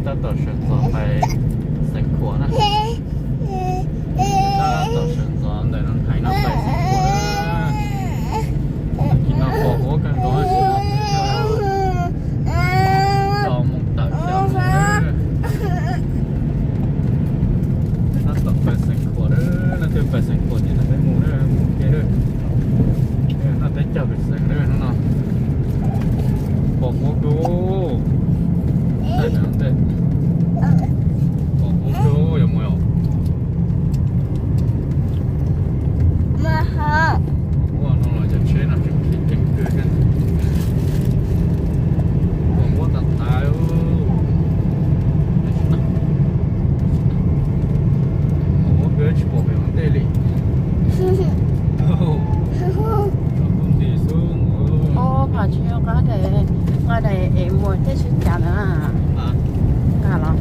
Tab tom sawv ntxov pais Xeev Khuam na. Tab tom sawv ntxov ntawm no hais no pais Xeev Khuam. Tag kis no pos huab kawg nkaus, rau moos tawm xyoo na. Tab tom pais Xeev Khuam lawm, leej twg pais Xeev Khuam ces nrog peb mus na, mus ua ke lawm. Noj teb chaws pem xeev lawm hnub no. Pos huab kawg. Pos huab kawg yuav mus os. Ua no los cov tsheb no tseem khib ceev kawg thiab. Pos huab tas tas. Pos huab kawg tsis pom pem ua ntej li. Nti xwb. Phom tsis nqa daim, nqa daim es muag thiab sib cav na. Nqa los.